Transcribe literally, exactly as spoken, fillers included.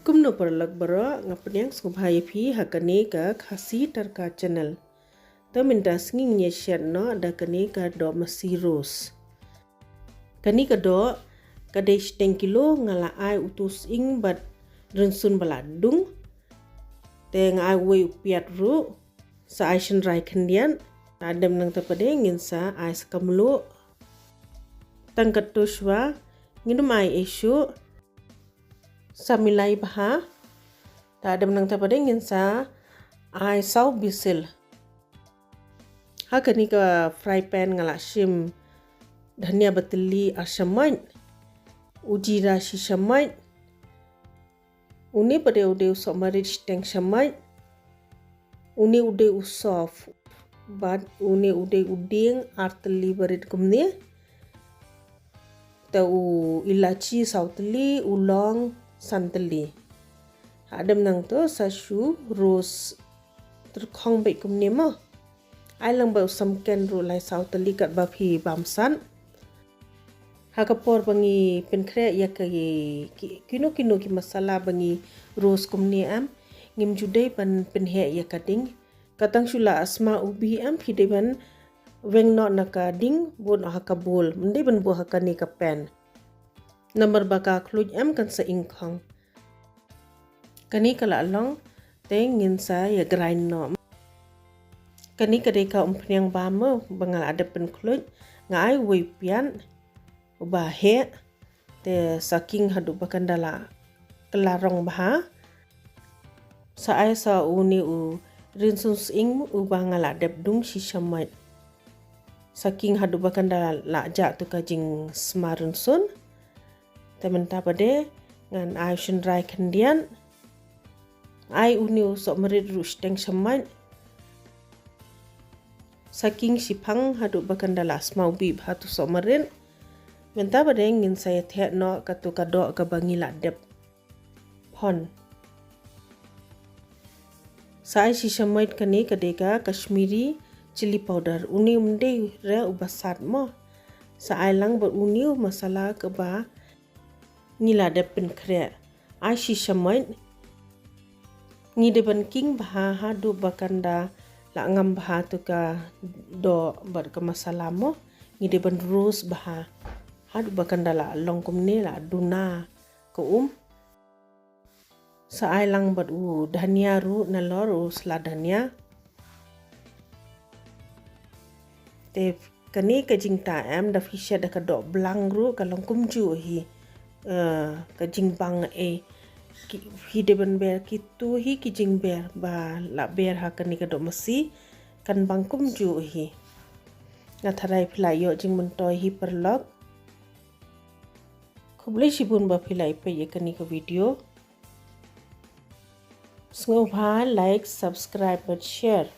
Kumno paralok baroh, nga pdiang sngewbha ïa phi ha kane ka Khasi Tadka Channel. Te mynta sngi ngin ïa shet noh da kane ka doh masi roast. Kane ka doh ka dei shiteng kilo, nga la ai utu sying bad rynsun ba la dung. Te nga ai uwei u piat ruh. Sa ai shynrai khyndiat. Hadien nangta pat de ngin sa ai sa ka mluh. Tang katto shuwa, ngin ym ai ei shuh. Sa milai bha. Hadien nangta pat de ngin sa ai saw bisil. Ha kane ka fry pan nga la shim dhania ba tylli ar shamoit, u jira shi shamoit, une pat de u dei u sohmarit shiteng shamoit, une u dei u sof, bad une u dei u dieng ar tylli barit kumne. Te u ilachi saw tylli, u long san tylli. Hadien nangta sa shu roast tyrkhong beit kumne mo. Ai lang bad u samken ruh lai saw tylli katba phi bam san. Ha ka por ba ngi pynkhreh ïa ka ki, kino kino ki masala ba ngi roast kumne em, ngim ju dei ban pynheh ïa ka ding. Ka tang shu la sma ubi em, phi dei ban weng noh na ka ding, buh noh ha ka bowl, ym dei ban buh ha kane ka pan. Namar ba ka khluit em kan sa ingkhong. Kane ka la long, te ngin sa ïa grind noh. Kane ka dei ka umphniang bam mo, ba nga la dep pynkhluit, nga ai uwei u piat uba heh, te sa king haduh ba kan da la kylla rong bha. Sa ai sa une u rynsun sying uba nga la dep dung shi shamoit. Sa king haduh ba kan da la jah tu ka jingsma rynsun. Te mynta pat de ngan ai shynrai khyndiat. Ai une u sohmarit ruh shiteng shamoit. Sa king shiphang haduh ba kan da la sma ubi bha tu sohmarit. Mynta pat de ngin sa ïa theh noh katu ka doh kaba ngi la dep phon. Sa ai shi shamoit, kane ka dei ka Kashmiri chilli powder. Une um dei re uba sat mo. Sa ai lang bad une u masala kaba ngi la dep pynkhreh. Ai shi shamoit. Ngi dei ban king bha haduh ba kan da la ngam bha tu ka doh bad ka masala mo. Ngi dei ban roast bha haduh ba kan da la long kumne, la duna ka um. Sa ai lang bad u dhania ruh nalor, u sla dhania. Te kane ka jingtah em, da phi shet da ka doh blang ruh ka long kumjuh hi. Eh, ka jingbang eh. Ki, phi dei ban ber kitu hi ki jingber ba la ber ha kane ka doh masi, kan bang kumjuh hi. Nga tharai phi la ïoh jingmyntoi hi paralok. Khublei shibun ba phi la ïa peit ïa kane ka video. Sngewbha like, subscribe bad share.